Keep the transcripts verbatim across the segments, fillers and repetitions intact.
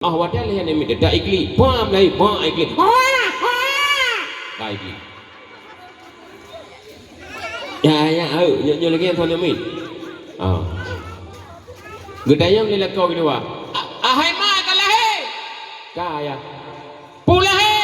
Ah, watèe lhèe aneuk miet teutak iklik, pam lhèe, bak iklik. Ka iklik. Ya, ya, ayo, nyoe, nyoe lagèe nyan tuan aneuk miet. Ah. Geutanyong lé lakoe keudua. "A-, ahai ma ka lahé?" "Ka, ya." "Peue lahé?"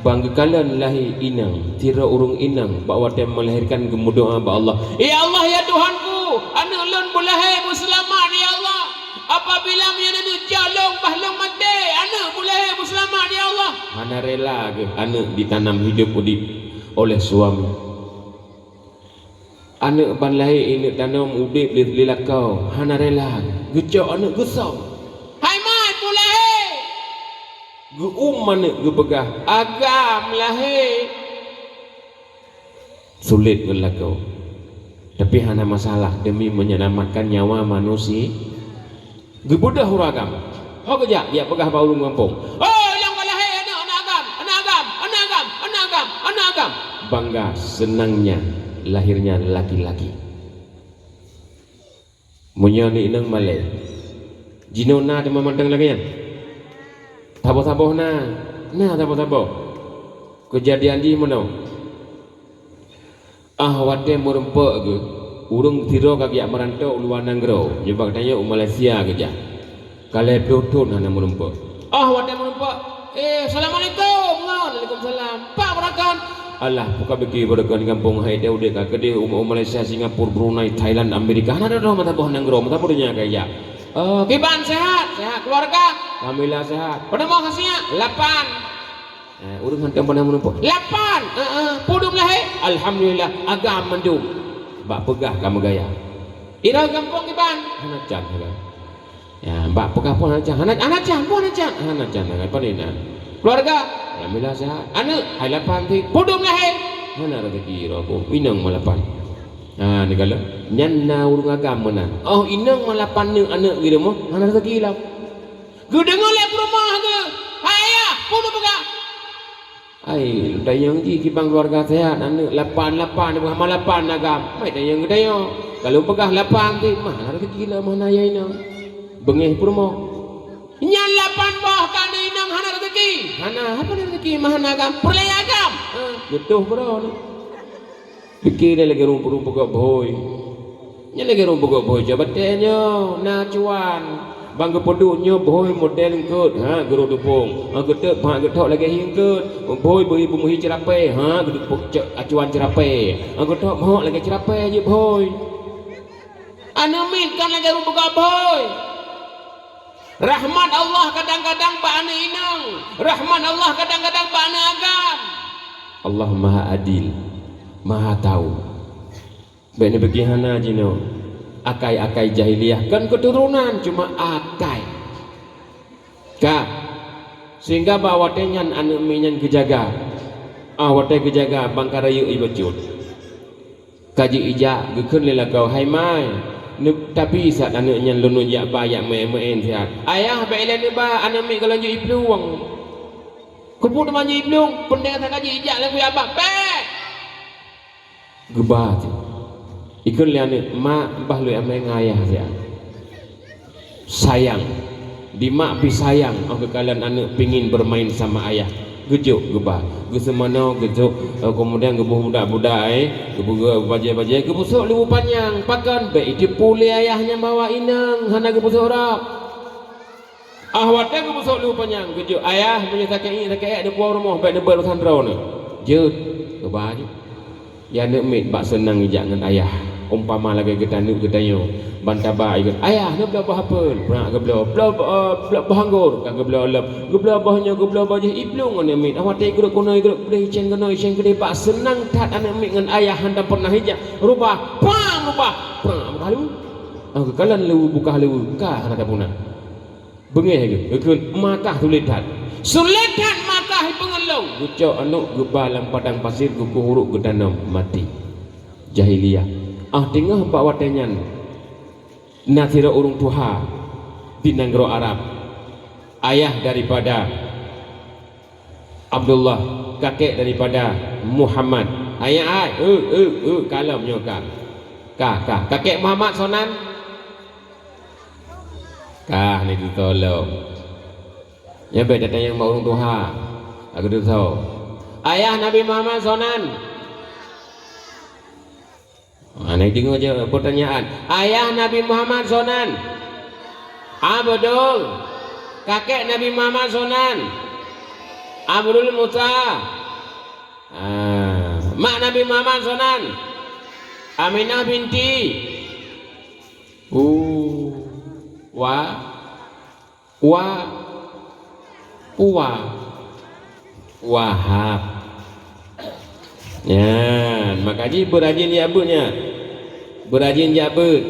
Ban geukalon lahé inong, sidroe ureueng inong bak watèe meulahirkan geumeudoa bak Allah, "Ya Allah, ya Tuhanku, aneuk lôn beulahé beuseulamat, ya Allah. Apabila meunyoe neujak lôn, bah lôn maté, aneuk beulahé beuseulamat, ya Allah." Hana rela geuh aneuk ditanam hidup udép oleh suami. Aneuk ban lahé, aneuk tanom udép lé, lé lakoe, hana rela, geucok aneuk geusöm. "Hai ma, peue lahé?" Geuôm aneuk geupeugah, "Agam lahé." Sulet ngon lakoe. Tapi hana masalah, demi menyelamatkan nyawa manusia. Geubeudôh ureueng agam. Ho geujak, jak peugah bak ureueng gampông, "Oh, ilôn ka lahé aneuk, aneuk agam, aneuk agam, aneuk agam, aneuk agam, aneuk agam." Bangga, seunangnya lahirnya laki-laki. Meunyoe aneuk inong malèe, jinoe na teuma mantong lagèe nyan? Saboh-saboh na, na saboh-saboh. Keujadian jih meunoe. Ah, watèe meurumpok geuh, ureueng sidroe ka geujak meuranto u luwa nanggroe, nyoe bak tanyoe u Malaysia geujak. Ka lhèe ploh thôn hana meurumpok. Ah, watèe meurumpok, "Eh, assalamualaikum!" "Waalaikumsalam!" "Pat beurakan?" "Alah, peue ka bike beurakan gampông hai teuh udép ka keudéh u, u Malaysia, Singapura, Brunei, Thailand, Amerika. Hana droe-droe meusaboh nanggroe, meusaboh donya ka geujak." "Oh, kiban seuhat?" "Seuhat." "Keuluwarga?" "Alhamdulillah seuhat." "Padum boh gasien?" "Lapan." Eh, ureueng hantom pandang meurumpok. "Lapan!" "Heeh." "Peue dum lahé?" "Alhamdulillah, agam mandum." Bak peugah ka meugaya. "Irau gampông kiban?" "Hana can, hana." Ya, bak peugah pun hana can. "Hana, hana can, pun hana can." "Hana can, hana can." "Pane na?" "Keuluwarga?" "Alhamdulillah seuhat." "Aneuk?" "Hai lapan cit." "Peue dum lahé?" "Hana raseuki droe, inong mah lapan." Ha, neukalon. Nyan na ureueng agam meunan. Oh, inong mah lapan neuk aneuk geuh rumoh, hana raseuki lom. Geudeungoe lé peurumoh geuh, "Hai ayah, peue neupeugah?" "Ai, tanyong jih kiban keuluwarga seuhat, aneuk lapan, lapan, hama lapan agam." "Mai tanyong geutanyoe, ka lôn peugah lapan cit, mah hana raseuki lom, hana yah inong." Beungéh peurumoh. "Nyan lapan boh ka aneuk inong hana raseuki?" "Hana, hana raseuki, mah hana agam." "Peureulèe agam?" "Eh, geutoh peurumoh." Pike lé lagèe ureueng, ureueng peugöt bhôi. Nyan lagèe ureueng peugöt bhôi, jabatan nyoe na cuan. Ban geupeuduek nyoe bhôi model eungkôt, ha, geurôh teupông. Ha, geuteuk, ha, geuthok lagèe hi eungkôt. Bhôi beu-, beumeuhi ceurapée, ha, geuteuk cok acuan ceurapée. Ha, geuthok meuhok lagèe ceurapée jih bhôi. Aneuk miet kon lagèe ureueng peugöt bhôi. Rahmat Allah kadang-kadang bak aneuk inong. Rahmat Allah kadang-kadang bak aneuk agam. Allah Maha Adil, Maha Tahu. Bèk neupike hana jinoe. Akai-akai jahiliyah, kon keuturonan, cuma akai. Ka. Sehingga bak watèe nyan aneuk miet nyan geujaga. Ah, watèe geujaga, ban ka rayeuk ié bacut. Ka jeuet ijak, geukheun lé lakoe, "Hai mai, neu-, tapi saat aneuk nyan lôn jak ba, jak meu'en-meu'en siat." "Ayah, bèk ilèe neuba, aneuk miet goh lom jeuet iplueng." "Keupeue teuma jeuet iplueng?" "Peundeh that ka jeuet ijak lam kuyue abah." "Bèk!" Geuba cit. Ikheun lé aneuk, "Mak, bah lôn amai ngon ayah siat." Sayang. Di mak pih sayang, 'oh geukalon aneuk pingin bermain sama ayah. Geujok geuba. Geuseumanoe, geujok, eh, keumudian geuboh budak-budak, eh, geupeugöt bajèe-bajèe, geupeusok luweue panyang. Pakon? Bèk jiteupeue lé ayah nyan bahwa inong hana geupeusok rab. Ah, watèe geupeusok luweue panyang, geujok, "Ayah, meunyoe sakét iék, sakét èk, neupuwoe rumoh, bèk neubeuet urosan droeneuh." Jeuet, geuba jih. Di aneuk miet bak seunang ijak ngon ayah. Umpama lagèe geutanyoe, geutanyoe, ban taba ikheun, "Ayah, neubloe boh apel." Brat geubloe, "Bloe, eh, bloe boh anggor." Ka geubloe lom. Geubloe boh nyoe, geubloe boh jih, iplueng aneuk miet. Awak teuh igrôp keunoe, igrôp keudéh, icén keunoe, icén keudéh. Bak seunang that aneuk miet ngon ayah, hantom pernah ijak. Rubah, pang, rubah, pang, rubah luweue. Ah, geukalon luweue, buka luweue, ka hana tapuna. Beungéh geuh, geukheun, "Makah sulet that." "Sulet that Makah ipeungeut lôn." Geucok aneuk geuba lam padang pasir, geukueh uruek, geutanom, maté. Jahiliyah. Ah, teungoh bak watèe nyan, na sidroe ureueng tuha di nanggroe Arab. Ayah daripada Abdullah, kakek daripada Muhammad. Ayah, ai, eu, eu, eu, kalon nyoe ka. Ka, ka. Kakek Muhammad soe nan? Kah ni tutolong. Nyan bèk tatanyong bak ureueng tuha. Aku tutoe. Ayah Nabi Muhammad soe nan? Ha, na deungö jaweueb peutanyaan. Ayah Nabi Muhammad soe nan? Abdul. Kakek Nabi Muhammad soe nan? Abdul Muta. Ha, mak Nabi Muhammad soe nan? Aminah binti. U. Wa. Wa, Uwa, Wahab. Nyan, makajih beurajin jak beuet nyan. Beurajin jak beuet.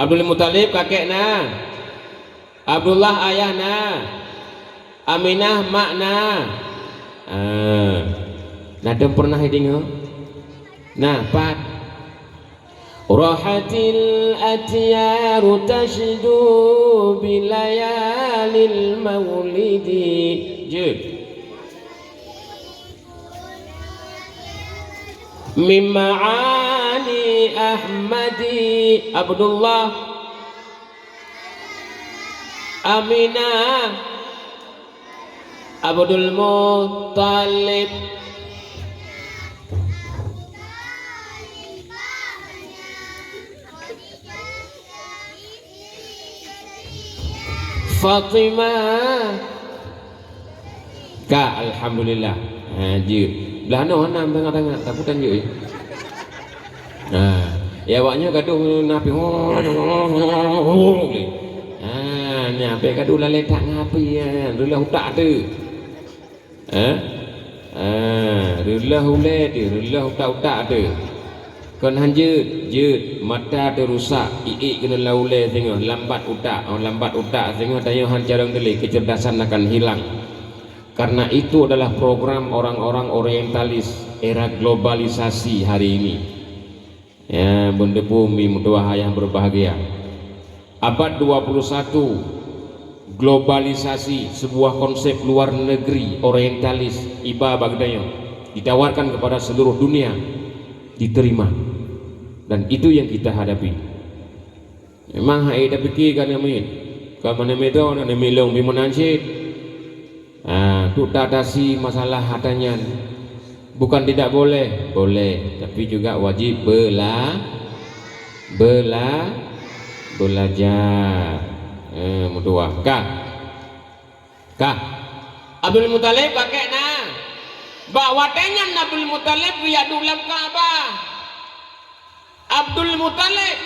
Abdul Muthalib kakek na. Abdullah ayah na. Aminah mak na. Ah. Na dong pernah deungö? Nah, pat. Rahatil atyaru tasydu bilayalil maulidi. Jeuet. Min ma'ani Ahmadi. Abdullah. Aminah. Abdul Muthalib. Fatimah. Ka, alhamdulillah. Ha, jeuet. Blah noe hana tangah-tangah, tapi tan jeuet. Ha, ya awaknyan gadoh na pi. Ha, nyan pih gadoh lalé that ngon api, ha, reuloh utak teuh. Eh? Ah, reuloh ulèe teuh, reuloh utak-utak teuh. Kon han jeuet, jeuet, mata teuh rusak, iék keuneuk lam ulèe singoh, lambat utak, oh, lambat utak singoh, tanyoe han carông teuh lé, kecerdasan akan hilang. Karena itu adalah program orang-orang orientalis era globalisasi hari ini. Ya, beuneuteupeu mi meutuwah ayah berbahagia. Abad dua puluh satu, globalisasi, sebuah konsep luar negeri, orientalis, iba bak geutanyoe, ditawarkan kepada seluruh dunia, diterima. Dan itu yang kita hadapi. Memang hai tapike ka aneuk miet. Ka aneuk miet droe, aneuk miet lôn pih meunan cit. Ah, untuk ta atasi masalah ata nyan, bukan tidak boleh, boleh, tapi juga wajib bela-, bela-, belajar. Eh, meutuwah. Kah? Kah? Abdul Muthalib kakek na. Bak watèe nyan Abdul Muthalib geujak duek lam Ka'bah. Abdul Muthalib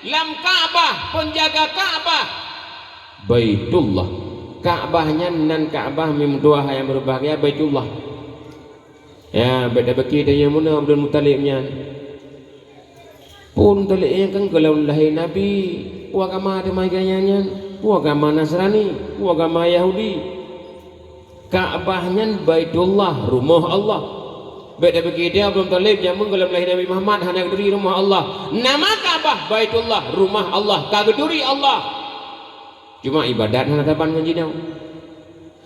lam Ka'bah, penjaga Ka'bah. Baitullah. Ka'bah nyan nan Ka'bah mi meutuwah nyang berbahagia Baitullah. Ya, beda beki tanyoe meunan Abdul Muthalib nyan. Pun Muthalib nyan kan gohlom lahé Nabi, peue agama teuma geuhnyan nyan, peue agama Nasrani, peue agama Yahudi. Ka'bah nyan Baitullah, rumoh Allah. Bèk tapike Abdul Muthalib jameun gohlom lahé Nabi Muhammad hana geuturi rumoh Allah. Nama Ka'bah Baitullah, rumah Allah, ka geuturi Allah. Cuma ibadat hana saban ngon jinoe.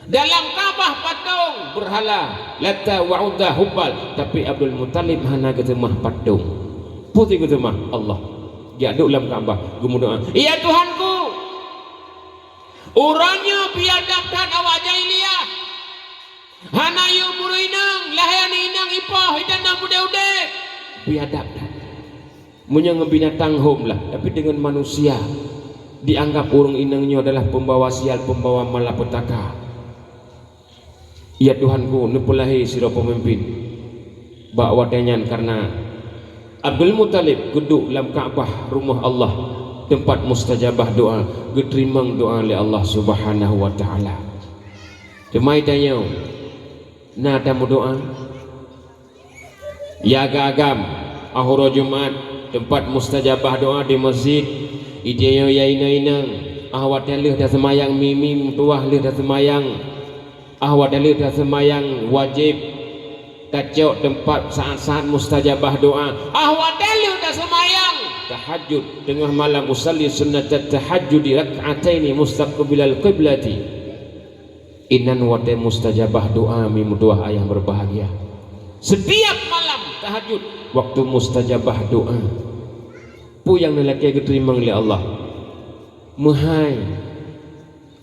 Dalam Ka'bah patong berhala, Lata wa Uzza, Hubal, tapi Abdul Muthalib hana geuseumah patong. Peue geuseumah? Allah. Geujak duek lam Ka'bah, geumeudoa, "Ya Tuhanku, uroe nyoe biadab that awak jahiliyah. Hana yue meurui inong, lahé aneuk inong ipoh, itanong udép-udép." Biadab that. Meunyoe ngon binatang hom lah, tapi deungon manusia dianggap ureueng inong nyoe adalah pembawa sial, pembawa malapetaka. Ya Tuhanku, neupeulahé sidroe peumimpin. Bak watèe nyan kareuna Abdul Muthalib geuduek lam Ka'bah, rumoh Allah, teumpat mustajabah doa, geuteurimong doa lé Allah Subhanahu wa Ta'ala. Teuma tanyoe, na tameudoa? Ya agam-agam, 'oh uroe Jumat, teumpat mustajabah doa di masjid. Itanyoe ya inong-inong, 'oh watèe lheueh taseumayang mi-mi meutuwah lheueh taseumayang, 'oh watèe lheueh taseumayang wajéb, tacok teumpat saat-saat mustajabah doa. 'Oh watèe lheueh taseumayang tahajud, teungoh malam, usalli sunnatat tahajjudi rak'ataini mustaqbilal qiblati. Inan watèe mustajabah doa mi meutuwah ayah berbahagia. Setiap malam tahajud, waktu mustajabah doa. Peue nyang neulakèe geuteurimong lé Allah? Meuhai,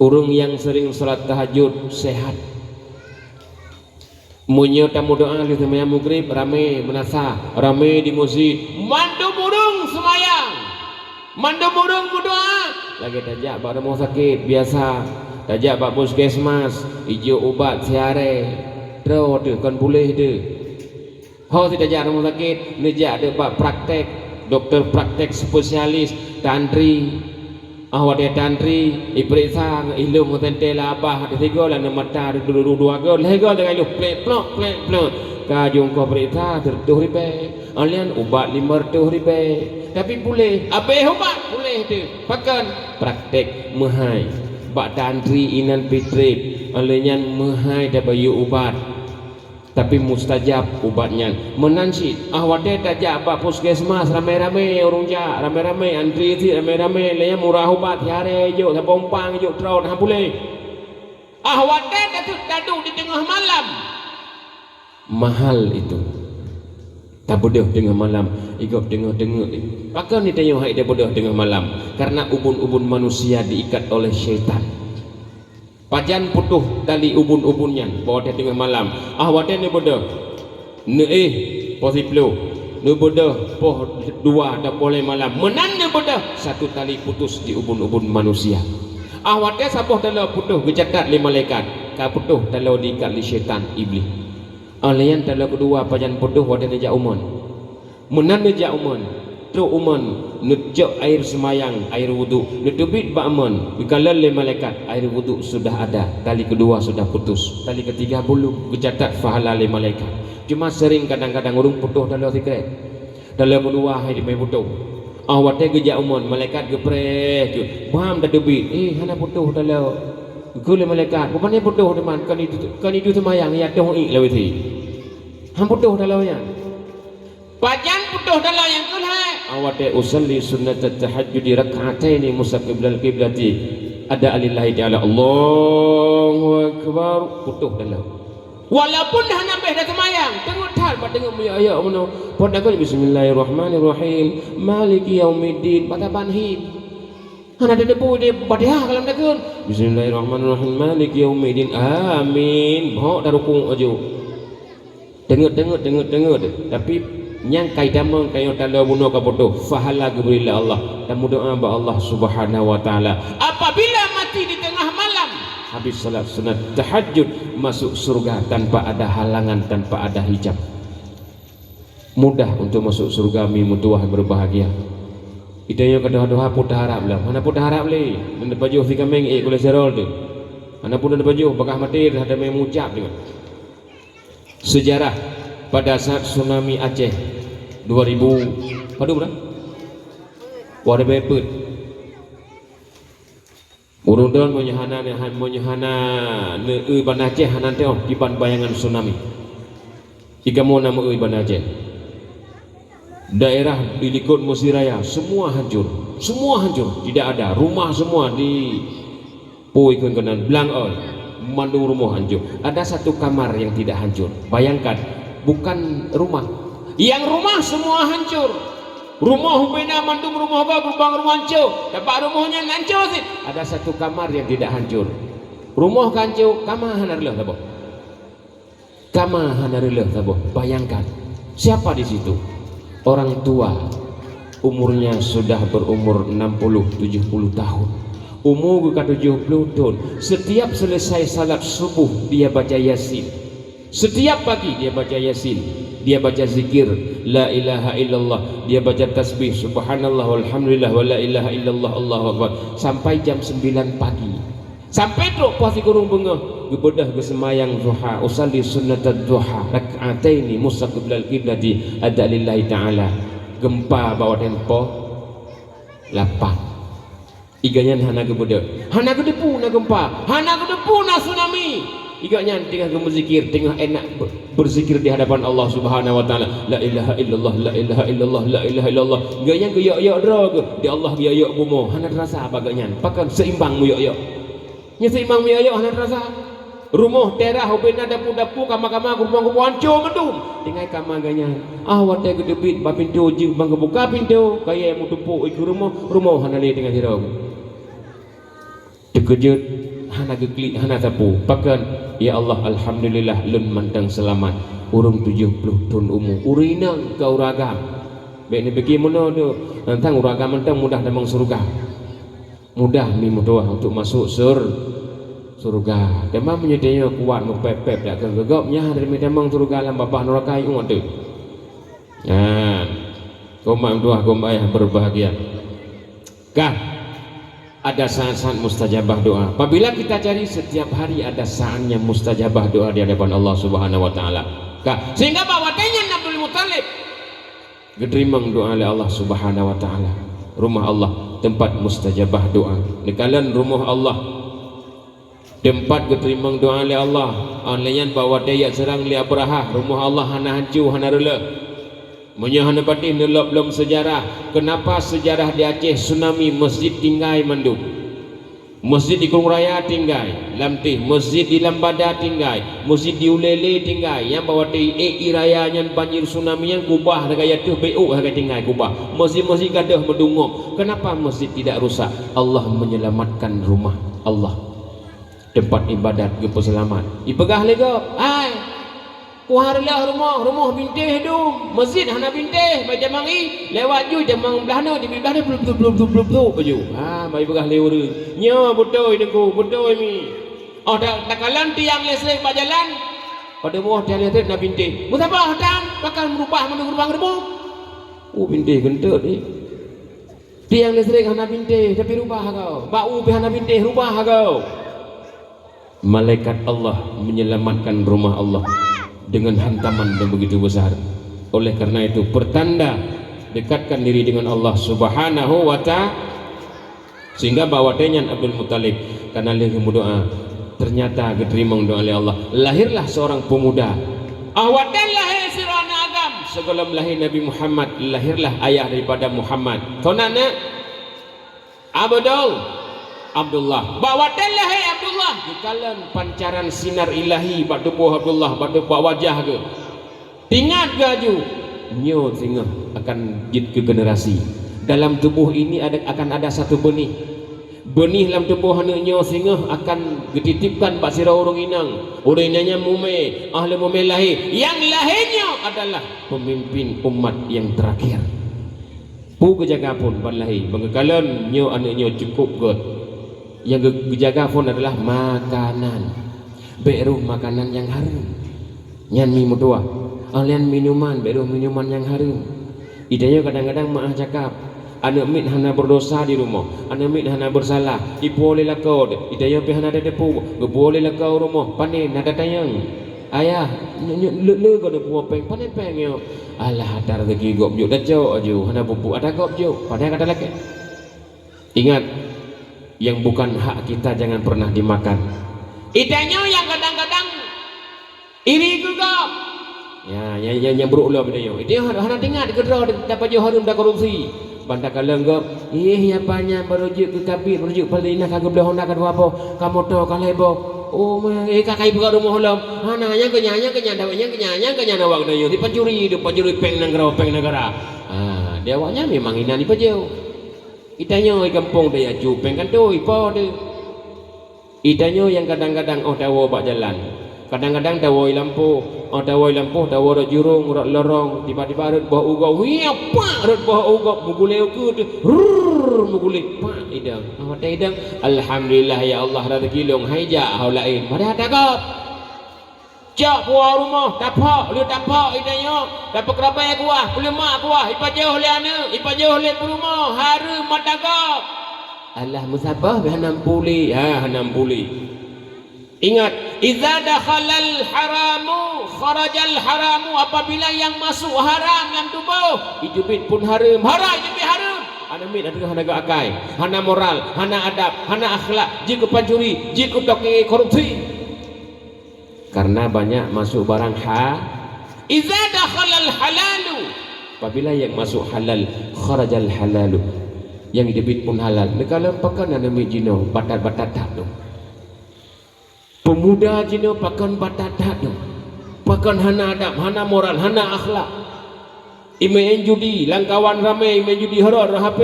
ureuëng nyang seuring salat tahajud sehat. Meunyoe tameudoá lheueh seumayang Maghrib, ramé meunasah, ramé di meuseujid, mandum ureuëng seumayang, mandum ureuëng meudoá. Lagée tajak bak rumoh sakét biasa, tajak bak puskesmas, ijok ubat siharée, troe teuh kon puléh teuh. Ho cit tajak rumoh sakét, neujak deuek bak praktek, dokto praktek spesialis, tantri. Ah, watée tantri ipeuriksa, ilong meuteuntée lah babah, teusigoe lah ngon mata dua-dua goe, lhée goe lagée lheueh plek-plok, plek-plok. Ka jungkoh peuriksa, sireutoh ribée. Aleunan ubat limong reutoh ribée. Tapi puléh, abéh ubat, puléh teuh. Pakon? Praktek meuhai. Bak tantri inan pih treb. Aleunan meuhai tabayeue ubat. Tapi mustajab ubat nyan. Meunan cit, ah watée tajak bak puskesmas ramé-ramé ureuëng jak, ramé-ramé antri cit ramé-ramé, lé nyan murah ubat, siharée ijok, saboh umpang ijok, troe, hana puléh. Ah watée taduek, taduek di teungoh malam. Mahal itu. Tabeudôh teungoh malam, igob teungoh teungeut. Pakon ni tanyoe hai tabeudôh teungoh malam? Karena ubon-ubon manusia diikat oleh syaitan. Pajan putôh tali ubon-ubon nyan, bak watée teungoh malam. Ah watée neubeudôh, neuéh poh siplôh, neubeudôh poh dua atau poh lhée malam. Meunan neubeudôh, satu tali putus di ubon-ubon manusia. Ah watée saboh taloe putôh, geucatat lé malaikat, ka putôh taloe diikat lé syaitan Iblih. Ah lheueh nyan taloe keudua pajan putôh watée neujak umon. Meunan neujak umon, trok umon, neucok air seumayang, air wudhu, neuteubiet bak umon, geukalon lé malaikat, air wudhu sudah ada, tali keudua sudah putus, tali ketiga belum, geucatat pahala lé malaikat. Cuma sering kadang-kadang ureuëng putôh taloe sikrek. Taloe keudua hai teumé putôh. Ah watée geujak umon, malaikat geupreh jeuet, bam tateubiet, "Eh, hana putôh taloe." Geukheun lé malaikat, "Bukan nyan putôh teuma, kan itu, kan itu seumayang ya toh ik lawét." Han putôh taloe nyan. Pajan putôh taloe nyang keuhai? Awatée usalli sunnatat tahajjudi rak'ataini mustaqbilal qiblati. Ada alillahi ta'ala. Allahu akbar. Putôh taloe. Walaupun hana beh dah seumayang, teungeut that bak teungeut meuyok-yok meunoe. Pot takheun bismillahirrahmanirrahim. Maliki yaumiddin. Bata banhim. Hana teupeu di Fatihah kalam takheun. Bismillahirrahmanirrahim. Maliki yaumiddin. Amin. Bhok dah rukuk aju. Teungeut, teungeut, teungeut, teungeut. Tapi nyang kai tamong kayong taloe bunoe ka putôh, pahala geubri lé Allah. Tameudoá bak Allah Subhanahu wa Taala. Apabila mati di tengah malam, habis salat sunat tahajud, masuk surga tanpa ada halangan, tanpa ada hijab. Mudah untuk masuk surga, mi meutuwah berbahagia. Ita nyoe ka tuha-tuha putah harap lom. Hana putah harap lé. Dan pajoh si kameng ék kolesterol tu. Hana pun dan pajoh bakah maté dah ada main mucap tu. Sejarah pada saat tsunami Aceh dua ribu, padum dah? Wah, ada bepet. Ureuëng droen meunyoe hana, meunyoe hana neueu Banda Aceh hana teuoh kiban bayangan tsunami. Di kamoe na meu-eu Banda Aceh. Daerah di likot Mesir Raya, semua hancur. Semua hancur, tidak ada. Rumah semua di Pui keunan blang oi, mandum rumoh hancur. Ada satu kamar yang tidak hancur. Bayangkan, bukan rumah. Yang rumah semua hancur. Rumoh bina mandum rumoh gob lubang rumoh hancur. Dapat rumoh nyan hancur cit. Ada satu kamar yang tidak hancur. Rumoh ka hancur, kamar hana reuloh saboh. Kamar hana reuloh saboh. Bayangkan, siapa di situ? Orang tua, umurnya sudah berumur enam puluh, tujuh puluh tahun. Umur geuh ka tujuh puluh thon. Setiap selesai salat subuh, dia baca Yasin. Setiap pagi dia baca Yasin. Dia baca zikir, la ilaha illallah. Dia baca tasbih, subhanallah, walhamdulillah, wa la ilaha illallah, Allahu akbar. Sampai jam sembilan pagi. Sampai trok poh sikureueng beungoh, geubeudôh geuseumayang duha, usalli sunnatad duha, rak'ataini mustaqbilal qiblati, ada lillahi ta'ala. Gempa bak watée nyan poh lapan. Iga nyan hana geubeudôh. Hana geuteupeue na gempa. Hana geuteupeue na tsunami. Iga nyan teungoh geumeuzikir, teungoh enak be-, berzikir di hadapan Allah Subhanahu wa Taala. La ilaha illallah, la ilaha illallah, la ilaha illallah. Iga nyan geuyok-yok droe geuh. Di Allah geuyok-yok bumoe. Hana teurasa bak geuh nyan. Pakon seimbang meuyok-yok. Nyoe seimbang meuyok-yok hana teurasa. Rumoh teurah ubena dapu-dapu kama-kama geupeubuang-geubuang hancô mandum. Tinggai kama geuh nyan. Ah, watée geuteubiet bak pintoe jeuet ban geubuka pintoe, kayée meuteupok ikeue rumoh, rumoh hana lé tinggai sidroe. Keujeuet, hana geuklik, hana sapeue. Pakon? Ya Allah, alhamdulillah, lôn mantong seulamat. Ureuëng tujoh ploh thon umu. Ureuëng inong ka ureuëng agam. Bék neupike meunoe tu. Teuntang ureuëng agam mantong mudah tamong syeuruga. Mudah mi meutuah untuk masuk sur-, syeuruga. Teuma meunyoe tanyoe kuat meupép-pép dak keu gob, nyan hareuta tamong syeuruga lam babah nuraka ié teuk. Nyan. Keu mak meutuah, keu mak ayah berbahagia. Kah, ada saat-saat mustajabah doa. Apabila kita cari, setiap hari ada saatnya mustajabah doa di hadapan Allah Subhanahu wa Taala. Kah, sehingga bak watée nyan Abdul Muthalib geuteurimong doa lé Allah Subhanahu wa Taala. Rumoh Allah, teumpat mustajabah doa. Neukalon rumoh Allah, teumpat geuteurimong doa lé Allah. Óh lheueh nyan bak watée jak seurang lé Abrahah, rumoh Allah hana hanco, hana reuloh. Meunyoe hana patéh neulop lom seujarah, keunapa seujarah di Aceh tsunami, masjid tinggai mandum? Masjid di Krueng Raya tinggai, lam teh, masjid di Lambada tinggai, masjid di Ulée-lée tinggai, nyang bak watée ék ie raya nyan banjir tsunami nyan kubah lagée ateueh bék ôk lagée tinggai kubah. Masjid-masjid gadôh meudungop. Kenapa masjid tidak rusak? Allah menyelamatkan rumah Allah. Teumpat ibadat geupeuseulamat. Ipeugah lé gob, "Hai, kuhah reuloh rumoh, rumoh bintéh dum, masjid hana bintéh, bak jamang ie, lewat ju jamang blah nyoe, di blah nyoe, blub, blub, blub, blub, blub, blub, baju." Ha, bak ipeugah lé ureuëng, "Nyoe beutôi Teungku, beutôi mi." Oh, ta-, takalon tiang listrik bak jalan, padub boh tiang listrik na bintéh. Meusaboh tan, pakon meurubah mandum geurubang rumoh. Oh, bintéh geunteuk ni. Tiang listrik hana bintéh, tapi rubah goe. Bak u pih hana bintéh, rubah goe. Malaikat Allah menyelamatkan rumah Allah dengan hantaman yang begitu besar. Oleh karena itu, pertanda dekatkan diri dengan Allah Subhanahu wa Ta'ala. Sehingga bak watée nyan Abdul Muthalib kana lheueh meudoa, ternyata geuteurimong doa lé Allah. Lahirlah seorang pemuda. Ah, watée lahé sidroe aneuëk agam, sigohlom lahé Nabi Muhammad, lahirlah ayah daripada Muhammad. Soe nan aneuëk? Abdul-, Abdullah. Bak watée lahé Abdullah, geukalon pancaran sinar ilahi bak tuboh Abdullah, bak tu-, bak wajah geuh. Teuingat geuh laju, nyoe singoh akan jeuet keu generasi. Dalam tuboh ini ada, akan ada satu beunih. Beunih lam tuboh aneuëk nyoe singoh akan geutitipkan bak sidroe ureuëng inong. Ureuëng inong nyan mumé, ahli mumé lahé. Nyang lahé nyoe adalah pemimpin umat yang terakhir. Peue geujaga phon ban lahé? Ban geukalon nyoe aneuëk nyoe cukup gét. Nyang geu-, geujaga phon adalah makanan. Bék rôh makanan nyang hareuem. Nyan mi meutuwah. Óh lheueh nyan minuman, bék rôh minuman nyang hareuem. Di tanyoe kadang-kadang meu'ah cakap, aneuëk miet hana beurdosa di rumoh, aneuëk miet hana beursalah, ipuwoe lé lakoe, di tanyoe pih hana tateupeue, geupuwoe lé lakoe u rumoh, pané na tatanyong. Ayah, nyoe, nyoe, le, le gob neupuwoe péng, pané péng nyoe? Alah, atra rezeki gob jok, tacok aju, hana peue-peue atra gob jok, padahai ka talakée. Ingat, yang bukan hak kita jangan pernah dimakan. Di tanyoe nyang kadang-kadang iri keu gob. Ya, nyang, nyang, nyang brok lom di tanyoe. Di tanyoe hana, hana teuingat keudroe tapajoh hareuem, takorupsi. Ban takalon gob, "Ih, nyan pat nyan baru jeuet keu kabit, baru jeuet Palestina ka geubloe honda ka dua boh, ka moto ka lhée boh." Oh, ma, eh, ka kai buka rumoh lom. Hana, nyang keu nyan, nyang keu nyan, nyang keu nyan, nyang keu nyan awak geutanyoe. Dipancuri, dipancuri péng nanggroe, péng negara. Ah, di awak nyan memang inan dipajoh. Di tanyoe di gampông teuh ya cu péng kantô, ipo teuh. Di tanyoe nyang kadang-kadang óh tawoe bak jalan. Kadang-kadang tawoe i lampôh, óh tawoe i lampôh, tawoe rot jurông, rot lorong, tiba-tiba rhot boh u gob, hiya, pak, rhot boh u gob, meugulée ukeue teuh, rrrr, meugulée, pak, idong. Óh watée idong, "Alhamdulillah ya Allah, rezeki lôn hai jak hau laén." Padahai atra gob. Cok puwoe rumoh, taphok, lheueh taphok, di tanyoe, tapeukeurabai kuah, peuleumak kuah, ipajoh lé aneuëk, ipajoh lé peurumoh, hareuem atra gob. Alah, meusaboh, hana meupuléh, ha, hana meupuléh. Ingat, "Idza dakhalal haramu, kharajal haramu," apabila nyang masuk haram lam tuboh, jiteubiet phon hareuem, haram jiteubiet hareuem. Aneuëk miet ateueh hana geuakai, hana moral, hana adab, hana akhlak, jeuet keu pancuri, jeuet keu toke korupsi. Karena banyak masuk barang ha-, "Idza dakhalal halalu," apabila nyang masuk halal, "kharajal halalu," nyang jiteubiet phon halal. Neukalon pakon aneuëk miet jinoe batat-batat that nyoe. Peumuda jinoe pakon batat that nyoe. Pakon hana adab, hana moral, hana akhlak. Imeu'en judi, lam kawan ramé imeu'en judi horor, H P.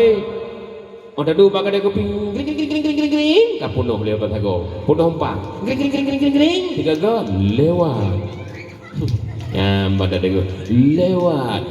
Oh, tadu bak gadée kuping, gring, gring, gring. Ka peunoh lé bak sagoe. Peunoh empat. Gring, gring, gring, gring, gring, gring. Tiga go. Lewat. Nyan bak tadeungoe. Lewat.